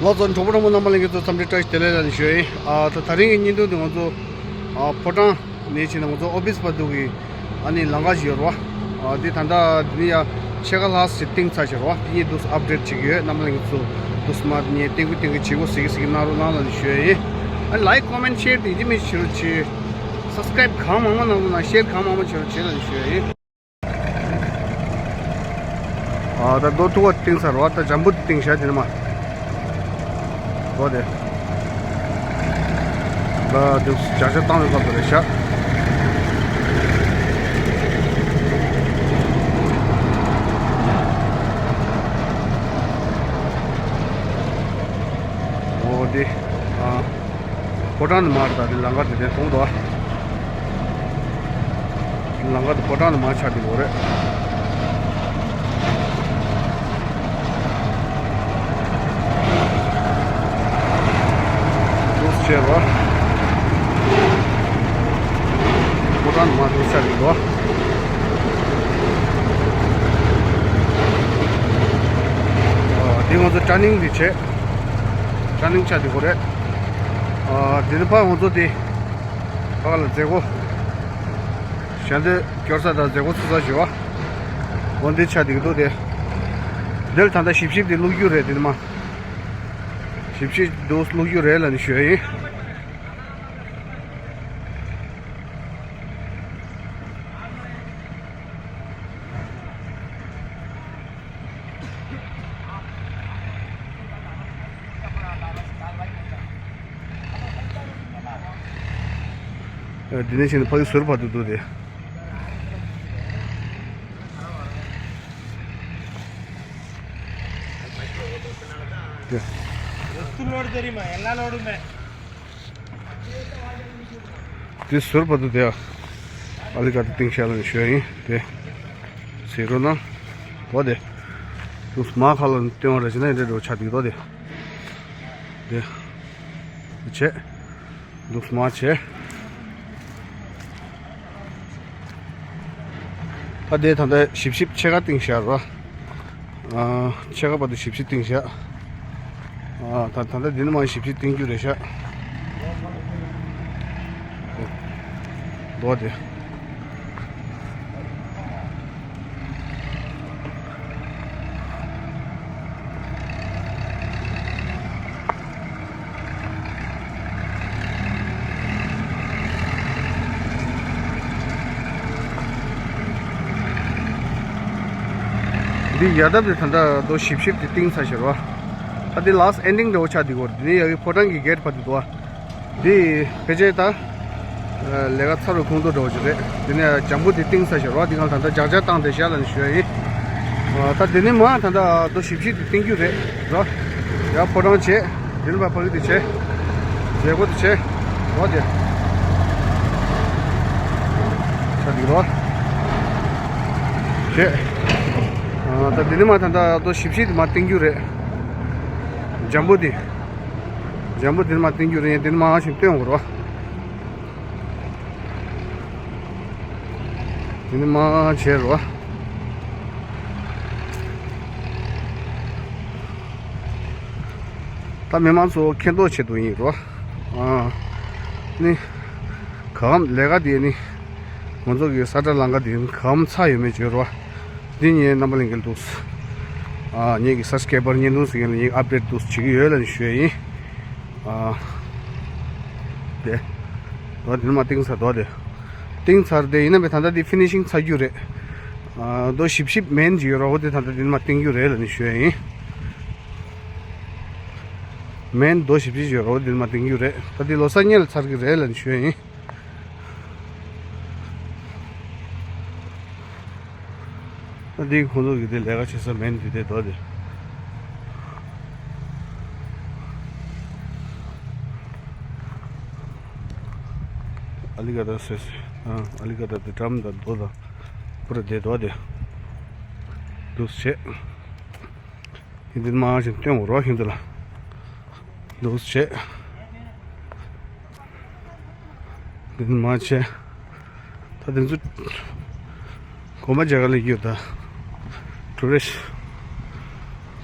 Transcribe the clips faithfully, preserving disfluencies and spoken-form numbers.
ལགས་སོ། གྲོགས་པོ་གྲོགས་མོ་རྣམ་པ་ལྷན་རྒྱས་ཚོ་འཚམས་འདྲི་བཀྲ་ཤིས་བདེ་ལེགས་ལ་ནི་ཞུ་ཡ་ཡིན། ཨ་ད་ད་རིང་གི་བརྙན་ཐུང་འདི་ང་ཚོ་ཨ་ཕོ་བྲང་ནས་ཕྱིན་ནས་ང་ཚོ་ཨོ་བིས་བར་དུ་གི་ཨ་ནི་ལམ་ཁ་ཞིག་ཡོད་རེད་བ། ཨ་འདི་ད་ལྟ་འདི་ནས་ཡ་ཕྱེད་ཀ་ལྷག་ཙམ་བཏིང་ཚར་བྱས་རེད་བ། དེ་གཉིས་འདུག་སེ་ཨབ་ཌེཊ་བྱེད་ཀྱི་ཡོད། རྣམ་པ་ལྷན་རྒྱས་ཚོ་འདུག་སེ་མར་དེ་ནས་བཏིང་གི་བཏིང་གི་བྱེད་སྒོ་གཟིགས་གི་གཟིགས་གི་གནང་རོགས་གནང་ལ་ནི་ཞུ་ཡ་ཡིན། ཨ་ལའིཀ་ཀོ་མེན་ཤེར་དེ་ཡིན་གཅིག་མིན་གཅིག་བྱེད་རོགས་བྱེད། སབ་སི་ཀ་རའིབ་གང་མང་མང་གནང་རོགས་གནང་། ཤེར་གང་མང་མང་བྱེད་རོགས་བྱེད་ལ་ནི་ཞུ་ཡ་ཡིན། ཨ་ད་རྡོ་ཐུག་པ་བཏིང་ཚར་བ། ད་འཇམ་པོ་བཏིང་བཞག་དེ་ནས་མར། འོ་དེ། ད་དེ་བྱ་བྱ་བཏང་བའི་སྐབས་དེ་རེད་བཞག་འོ་དེ། ཨ། ཕོ་བྲང་ནས་མར་ད་དེ་ལམ་ཁ་དེ་དེ་མཐོང་འདུག་ཨ། ལམ་ཁ་དེ་ཕོ་བྲང་ནས་མར་ཆགས་ཀྱི་ཡོད་རེད། འདུག་སེ་བྱས་པ། ཕོ་བྲང་ནས་མར་འདུག་ཆགས་ཀྱི་འདུག་ཨ། དེ་ང་ཚོ་ཊར་ནིང་དེ་བྱས། ཊར་ནིང་ཆགས་ཀྱི་ཡོད་རེད། ཨ། དེ་ནས་ཕར་ང་ཚོ་དེ་ཕར་ལ་མཛད་སྒོ་ཞལ་འདོན་སྐྱོར་ས་དང་མཛད་སྒོ་ཚུགས་ས་ཞུ་བ། འོ་འདི་ཆགས་བསྡད་ཀྱི་འདུག་སྟེ། འདིར་ད་ལྟ་ཞིབ་ཞིབ་དེ་བླུགས་རྒྱུ་རེད། དེ་ནས་མར་ཞིབ་ཞིབ་འདུག་བླུགས་རྒྱུ་རེད་ལབ་ནས་ཞུ་ཡ་ཡིན། འདི་ནས་ཕྱིན་ནས་ཕ་གི་ཟུར་བར་དུ་འདུག་སྟེ། དེ་ཟུར་བར་དུ་དེ་ཨ་ལི་ཀ་དེ་བཏིང་བཞག་ལ་ནི་ཞུ་ཡ་ཡིན། དེ་ཟེར་རོ་ན། འོ་དེ། དུ་མ་ཁ་ལ་བཏོན་བ་ར་ཅི་ན་ཡིན་འདྲ་འགྲོ་ཆ་དེ་དོ་དེ། དེ། དེ་བྱས། འདུག་སེ་མར་བྱས། ད་དེ་ད་ལྟ་ཞིབ་ཞིབ་ཕྱེད་ཀ་བཏིང་བཞག་རོ། ཨ། ཕྱེད་ཀ་བར་དུ་ཞིབ་ཞིབ་བཏིང་བཞག་ཨ། ད་ད་ལྟ་འདི་ནས་མར་ཞིབ་ཞིབ་བཏིང་རྒྱུ་རེད་ཤག་རྡོ་དེ། འདི་ཡ་ད་དེ་ད་ལྟ་རྡོ་ཞིབ་ཞིབ་དེ་བཏིང་ཚར་ཤག་རོ། ད་དེ་ལཱ་སི་ཊི་ཨེན་ཌིང་འདྲ་བོ་ཆགས་འདུག་གོ། འདི་ནས་ཡ་གི་ཕོ་བྲང་གི་གེ་ཊི་བར་དུ་འདུག་ཨ། འདི་ཕལ་ཆེར་ད་ལས་ཀ་ཚར་བའི་ཁོངས་གཏོགས་འདྲ་བོ་ཅིག་རེད། དེ་ནས་འཇམ་པོ་དེ་བཏིང་ཚར་ཤག་རོ། འདི་གང་ལ་ད་ལྟ་ལྗགས་ལྗགས་བཏང་བསྡད་ཤག་ལབ་ནས་ཞུ་ཡ་ཡིན། ཨ། ད་དེ་ནས་མར་ད་ལྟ་རྡོ་ཞིབ་ཞིབ་དེ་བཏིང་རྒྱུ་རེད་རོ། ཡ་ཕོ་བྲང་བྱས། དེ་ནས་ཕར་ཕ་གི་དེ་བྱས། མཛད་སྒོ་དེ་བྱས། རོ་དེ་ཆ་འདུག་རོ། བྱས། ཨ། ད་དེ་ནས་མར་ད་ལྟ་རྡོ་ཞིབ་ཞིབ་དེ་མར་བཏིང་རྒྱུ་རེད། འཇམ་པོ་དེ། འཇམ་པོ་དེ་མར་བཏིང་རྒྱུ་རེད། དེ་ནས་མར་ཞིག་བཏོན་དགོས་རོ། དེ་ནས་མར་བྱས་རོ། ད་མི་མང་ཚོ་མཁྱེན་རྟོགས་ཆེད་དུ་ཡིན་རོ། ཨ་ནི། གམ་ལས་ཀ་དེ་ནི། ང་ཚོ་གི་ས་ཁྲ་ལམ་ཁ་དེ་ནི་གམ་ཚ་ཡོད་མེད་བརྗོད་རོ། འདི་ངའི་རྣམ་པ་ལྷན་རྒྱས་འདུག་ཨ། ངེད་ཀྱི་སབ་སི་ཀ་རའི་བར་བརྙན་ཐུང་ཟེར་མཁན་ལ་ངེད་ཨབ་ཌེཊ་འདུག་བྱེད་ཀྱི་ཡོད་ལབ་ནས་ཞུ་ཡ་ཡིན། ཨ། དེ། རྡོ་དེ་མར་བཏིང་ཚར། རྡོ་དེ། བཏིང་ཚར་དེ་ཡིན་ན་མེད་ད་ལྟ་དེ་ཕི་ནི་ཤིང་ཚར་རྒྱུ་རེད། ཨ། རྡོ་ཞིབ་ཞིབ་མེན་ཅིག་ཡོད་རོ། དེ་ད་ལྟ་དེ་མར་བཏིང་རྒྱུ་རེད་ལབ་ནས་ཞུ་ཡ་ཡིན། མེན་རྡོ་ཞིབ་ཞིབ་ཡོད་རོ། དེ་མར་བཏིང་རྒྱུ་རེད། ད་དེ་ལོ་གསར་སྔོན་ལ་ཚར་གི་རེད་ལབ་ནས་ཞུ་ཡ་ཡིན། ད་འདི་ཁོང་ཚོ་གི་དེ་ལས་ཀ་བྱེད་ས་མེན། འདི་དེ་རྡོ་དེ། ཨ་ལི་ཀ་ད་སོས་སོས། ཨ། ཨ་ལི་ཀ་ད་དེ་འགྲམ་དང་རྡོ་དང་པུ་ར་དེ་རྡོ་དེ། འདུག་སེ་བྱས། ཧིན་དུ་མང་ཞིག་སྟོན་དགོས་རོགས་ཧིན་དུ་ལ། འདུག་སེ་བྱས། འདི་མ་བྱས། ད་དེ་ཚོ་གོམ་པ་རྒྱག་ག་སླེབས་ཀྱི་ཡོད་ད། ཊུ་རི་སི་ཊི་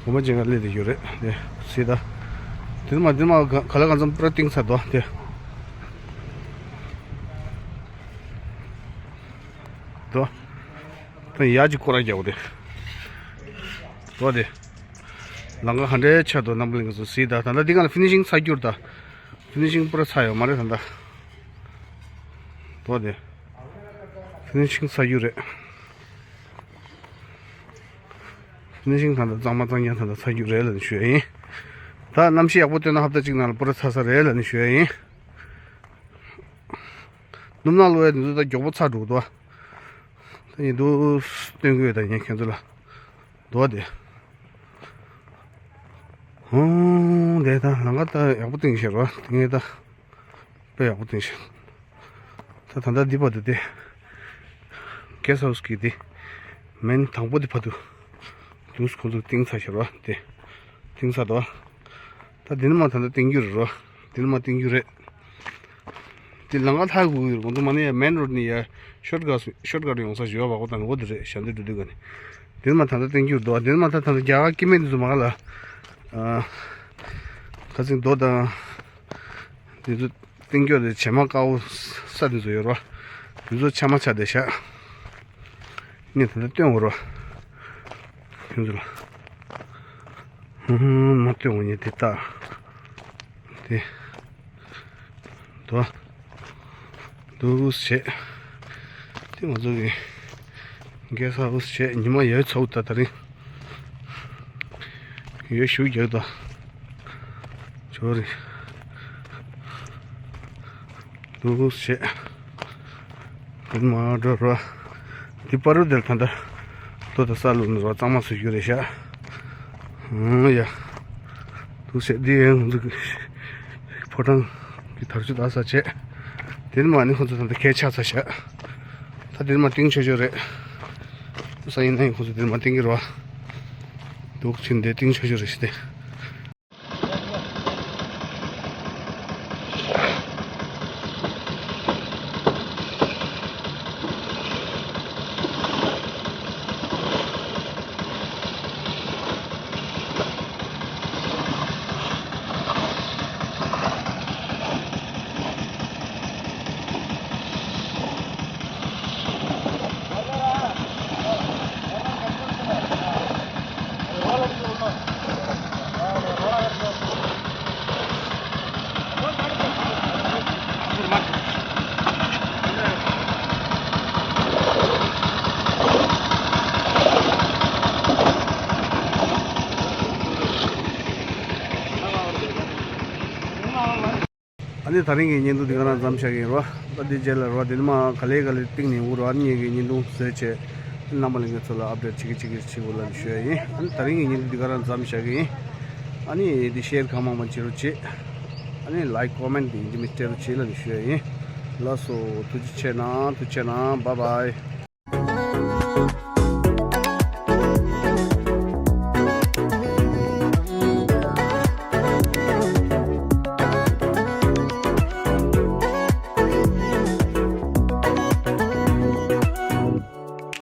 གོམ་པ་རྒྱག་ག་སླེབས་བསྡད་ཡོད་རེད། དེ་སྲིད་ད་ དེ་མ་དེ་མ་ག་ག་ལ་གང་འཚམ་པུ་ར་གཏིང་ཚ་དོ་དེ། དོ། ད་ཡ་གཅིག་སྐོར་ར་རྒྱག་དེ། དོ་དེ། ལང་ཀ་ག་འདྲའི་ཆགས་འདུག་རྣམ་པ་ལྷན་རྒྱས་ཚོ་གཟིགས་དང་། ད་ལྟ་འདི་ག་ལ་ཕི་ནི་ཤིང་ཚར་རྒྱུ་རེད་ད། ཕི་ནི་ཤིང་པུ་ར་ཚར་ཡོད་མ་རེད་ད་ལྟ། དོ་དེ། ཕི་ནི་ཤིང་ཚར་རྒྱུ་རེད། ཕི་ནི་ཤིང་ད་ལྟ་གཙང་མ་གཙང་རྐྱང་ད་ལྟ་ཚར་རྒྱུ་རེད་ལབ་ནས་ཞུ་ཡ་ཡིན། ད་གནམ་གཤིས་ཡག་པོ་བཏོན་ན་ཧབ་ཏ་གཅིག་ནང་ལ་པུ་ར་ཚར་ས་རེད་ལབ་ནས་ཞུ་ཡ་ཡིན། སྣུམ་ནག་གློག་ཡ་དེ་ཚོ་ད་མགྱོགས་པོ་ཚར་འགྲོ་གི་འདུག་ད་ཡིན་འདུག་སྟོན་གི་ཡོད་ད་ངས་ཁྱེད་ཚོ་ལ། འདུག་བ་དེ། ཧོང་དེ་ད་ལང་ཀ་ད་ཡག་པོ་བཏིང་ཤེས་རོ་དེ་ངས་ད། དཔེ་ཡག་པོ་བཏིང་ཤག་ད་ད་ལྟ་འདི་བར་དུ་དེ། གེ་སི་ཧའུ་སི་གི་དེ། མེན་དང་པོ་དེ་བར་དུ། དུས་ཁོ་ཚོ་བཏིང་ཚར་ཤག་རོ་དེ། བཏིང་ཚར་དོ། ད་འདི་ནི་མ་ད་ལྟ་བཏིང་རྒྱུ་རེད་རོ། འདི་ནི་མ་བཏིང་རྒྱུ་རེད། དེ་ལང་ཀ་ལྷག་དགོས་ཀྱི་རེད། ང་ཚོ་མ་ནི་ཡ་མེན་རོ་ཌི་ནས་ཡ་ཤོར་ཀ་ཤོར་ཀ་ཡོང་ས་ཞོ་བ་གོ་དང་འོ་དེ་རེད་ཞྭ་འདི་འགྲོ་དུས་ག་ནས། དེ་ནི་མ་ད་ལྟ་བཏིང་རྒྱུ་རེད་དོ། དེ་ནི་མ་ད་ད་ལྟ་རྒྱ་གར་སྐྱེ་དམན་དེ་ཚོ་མ་ག་ལ། ཁ་སང་རྡོ་དང་། དེ་ཚོ་སྟེང་སྐྱོ་དེ་བྱེ་མ་དཀར་པོ་ས་དེ་ཚོ་ཡོད་རོ། དེ་ཚོ་ཆ་མ་ཆ་དེ་བཞག་ངས་དེ་ཚོ་སྟོན་འོ་རོ། ཁྱོད་ཚོ་ལ། ཧུམ་ཧུམ་མ་སྟོན་འོ་ངས་དེ་ལྟ། དེ། དོ། དུ་བྱེད། དེ་ང་ཚོ་གི་གེ་སི་ཧའུ་སི་བྱས་ཉི་མ་ཡོལ་ཚར་ད་ད་རིང་། ཡོལ་ཞུ་རྒྱག་ད། ཇོ་རི། དུ་བྱེད། དེ་མ་འགྲོ་རོ། འདི་པ་རུ་དེར་ད་ད། ལོ་ད་ས་ལུ་ནི་རོ་གཙང་མ་སུ་རྒྱུ་རེད་ཤག་ཨང་ཡ། དུ་བྱེད་འདི་ཡང་ང་ཚོ་གི་ཕོ་བྲང་གི་དར་ཆུ་ད་ས་བྱས། དེ་མ་ནི་ཁོ་ཚོ་ད་ད་གས་ཆགས་ཚར་ཤག་ད་དེར་མ་ཏིང་ཆོས་ཆོས་རེད། ས་ཡིན་ན་ཡིན་ཁོ་ཚོ་དེར་མ་ཏིང་གི་རོ། འདུག་ཕྱིན་དེ་ཏིང་ཆོས་ཆོས་རེད་ཤི་དེ། ཨ་ནི་ད་རིང་གི་བརྙན་ཐུང་འདི་ག་རང་མཚམས་བཞག་གི་ཡིན་རོ། ད་འདི་རྗེས་ལ་རོ་འདི་ནི་མ་ག་ལེ་ག་ལེ་གཏིང་ནས་འུར་རོ། ཨ་ནི་ངེད་ཀྱི་བརྙན་ཐུང་བཟོས་བྱས་རྣམ་པ་ལྷན་རྒྱས་ཚོ་ལ་ཨབ་ཌེཊ་བྱེད་ཀྱི་བྱེད་ཀྱི་བྱེད་དགོས་ལབ་ནས་ཞུ་ཡ་ཡིན། ཨ་ནི་ད་རིང་གི་བརྙན་ཐུང་འདི་ག་རང་མཚམས་བཞག་གི་ཡིན། ཨ་ནི་འདི་ཤེར་གང་མང་མང་བྱེད་རོགས་བྱེད། ཨ་ནི་ལའིཀ་ཀོ་མེན་འདི་ཡིན་གཅིག་མིན་གཅིག་སྤྲད་རོགས་བྱེད་ལབ་ནས་ཞུ་ཡ་ཡིན། ལགས་སོ། ཐུགས་རྗེ་ཆེ་གནང་། ཐུགས་རྗེ་ཆེ་གནང་། བཱའི་བཱའི།